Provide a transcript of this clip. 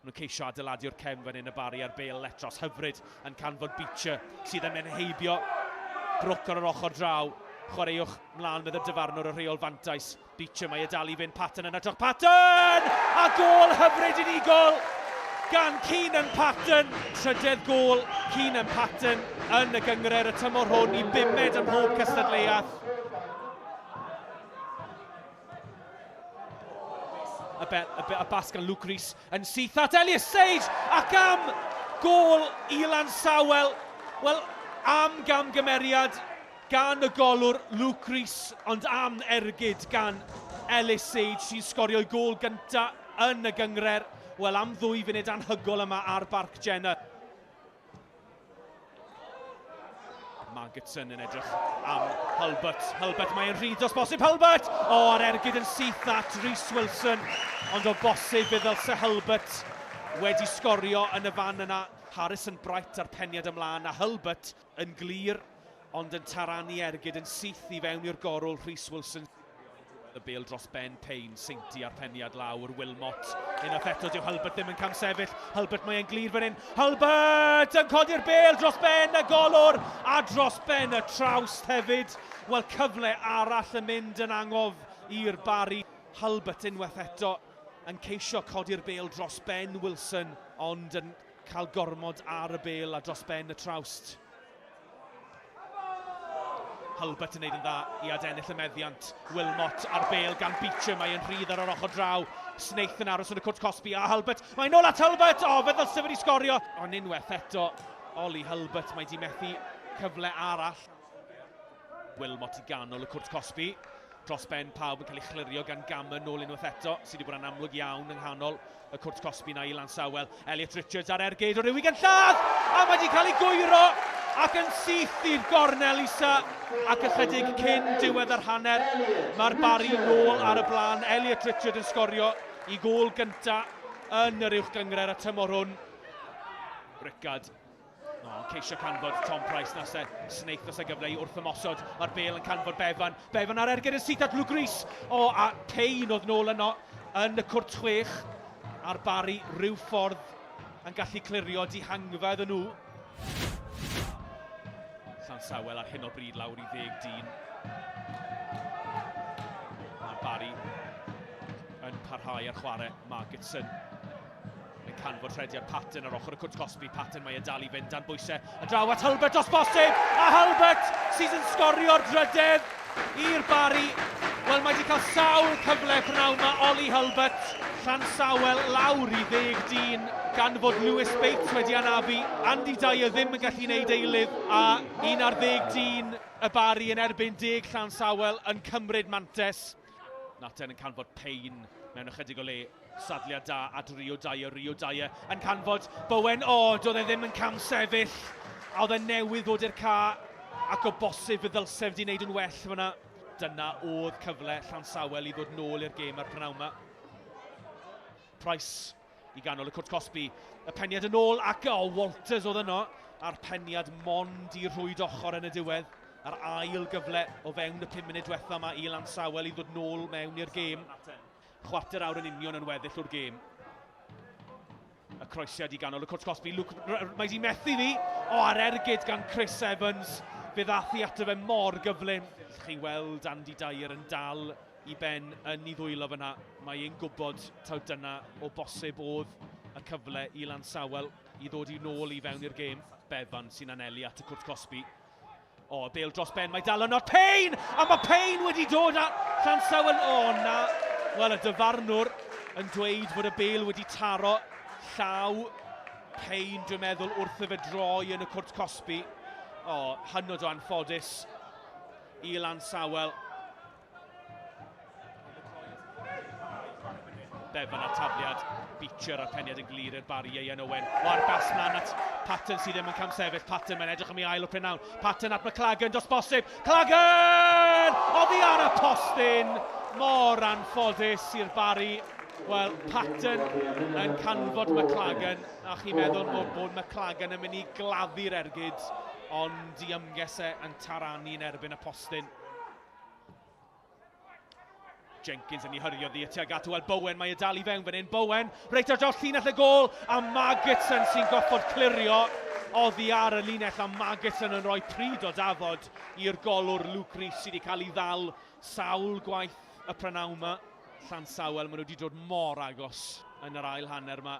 Maen nhw'n ceisio adeiladu o'r cefn fan hyn y Barri a'r bêl letros hyfryd yn canfod Beecher sydd yn mynd heibio Brook ar yr ochr draw. Chwaraewch mlaen medd y dyfarnwr y rheol fantais. Beecher mae e dal i fynd Patton yn edrych Patton! A gôl hyfryd unigol gan Keenan Patton. Trydedd gôl Keenan Patton yn y gynghrair y tymor hwn i bumed ym mhob cystadleuaeth. Y, be, y, be, y bas gan Luke Rees yn syth at Elias Sage ac am gôl i Lansawel. Wel, am gamgymeriad gan y golwr Luke Rees, ond am ergyd gan Ellis Sage sy'n sgorio'i gôl gynta yn y gynghrair. Wel, am ddwy funud anhygol yma ar Barc Jenner. Margetson yn edrych am Hulbert. Hulbert, mae'n rhydd dros bosib. Hulbert! O, a'r ergyd yn syth at Rhys Wilson. Ond o bosib fe ddylse Hulbert wedi sgorio yn y fan yna. Harrison Bright a'r peniad ymlaen a Hulbert yn glir ond yn taranu ergyd yn syth i fewn i'r gorwl Rhys Wilson. Y bêl dros ben Payne, Sainty a'r peniad lawr, Wilmot. Unwaith eto, dyw Hulbert ddim yn camsefyll. Hulbert mae e'n glir fan hyn. Hulbert yn codi'r bêl dros ben y golwr a dros ben y trawst hefyd. Wel, cyfle arall yn mynd yn angof i'r Barri. Hulbert unwaith eto yn ceisio codi'r bêl dros ben Wilson, ond yn cael gormod ar y bêl a dros ben y trawst. Hulbert yn neud yn dda i adennill y meddiant. Wilmot ar bêl gan Beecher, mae yn rhydd ar yr ochr draw. Snaith yn aros yn y cwrt cosbi a Hulbert, mae'n nôl at Hulbert! O, fe ddylse wedi sgorio! Ond unwaith eto, Ollie Hulbert, mae di methu cyfle arall. Wilmot i ganol y cwrt cosbi. Dros ben pawb yn cael ei chlirio gan Gammon nôl unwaith eto, sydd wedi bod yn amlwg iawn yng nghanol y cwrt cosbi na i Lansawel. Elliot Richards ar ergyd o Rhyw gan lladd! A mae wedi cael ei gwyro ac yn syth i'r gornel isa ac ychydig cyn diwedd yr hanner mae'r Barri nôl ar y blaen. Elliot Richard yn sgorio i gôl gynta yn yr uwch gynghrair y tymor hwn. Rickard O, ceisio canfod Tom Price na se Snaith os e gyfle i wrth ymosod. Mae'r bel yn canfod Bevan. Bevan ar ergyd yn syth at Luke Rees. O, a Payne oedd nôl yno yn y cwrt chwech. A'r Barri rhyw ffordd yn gallu clirio dihangfa iddyn nhw. Llansawel ar hyn o bryd lawr i ddeg dyn. Mae'r Barri yn parhau ar chwarae Margetson. Yn canfod rhediad Patton ar ochr y cwrt cosbi. Patton mae e dal i fynd dan bwysau. A draw at Hulbert os bosib! A Hulbert sydd yn sgorio'r drydedd i'r Barri. Wel, mae wedi cael sawl cyfle prynawn ma Ollie Hulbert. Llansawel lawr i ddeg dyn gan fod Lewis Bates wedi anafu. Andy Dyer ddim yn gallu gwneud eilydd a un ar ddeg dyn y Barri yn erbyn deg Llansawel yn cymryd mantes. Naten yn canfod Payne mewn ychydig o le. Sadliad da at Rio Dyer, Rio Dyer yn canfod Bowen. O, doedd e ddim yn camsefyll. A oedd e newydd ddod i'r ca ac o bosib fe ddylse wedi wneud yn well fyna. Dyna oedd cyfle Llansawel i ddod nôl i'r gêm ar prynawn yma. Price i ganol y cwrt cosbi. Y peniad yn ôl ac o, Walters oedd yno. A'r peniad mond i rhwyd ochr yn y diwedd. A'r ail gyfle o fewn y 5 munud diwetha yma i Lansawel i ddod nôl mewn i'r gêm. Chwarter awr yn union yn weddill o'r gêm. Y croesiad i ganol y cwrt cosbi. Luke, mae di methu fi. O, a'r ergyd gan Chris Evans. Fe ddath i ato fe mor gyflym. Chi weld Andy Dyer yn dal i ben yn ei ddwylo fyna. Mae e'n gwybod taw dyna o bosib oedd y cyfle i Lansawel i ddod i nôl i fewn i'r gêm. Bevan sy'n anelu at y cwrt cosbi. O, y bêl dros ben, mae dal yno, Payne! A mae Payne wedi dod a Llansawel, o na! Wel, y dyfarnwr yn dweud fod y bêl wedi taro llaw Payne, dwi'n meddwl, wrth i fe droi yn y cwrt cosbi. O, hynod o anffodus i Lansawel. Bevan a'r tafliad, Beecher a'r peniad yn glir i'r Barry Ieuan Owen. O, a'r bas mlaen at Patton sydd ddim yn camsefyll. Patton, mae'n edrych am ei ail o prynhawn. Patton at McLagan, dos bosib. Clagan! Oddi ar y postyn! Mor anffodus i'r Barry. Wel, Patton yn canfod McLagan, a chi'n meddwl bod, bod McLagan yn mynd i gladdu'r ergyd, ond i ymges e yn taranu yn erbyn y postyn. Jenkins yn ei hyrio ddi tuag at wel Bowen, mae e dal i fewn fan hyn. Bowen, reit ar draws llinell y gôl, a Magotson sy'n goffod clirio oddi ar y linell, a Magotson yn rhoi pryd o dafod i'r golwr Luke Rees sydd wedi cael ei ddal sawl gwaith y prynawn yma. Llansawel, maen nhw wedi dod mor agos yn yr ail hanner yma.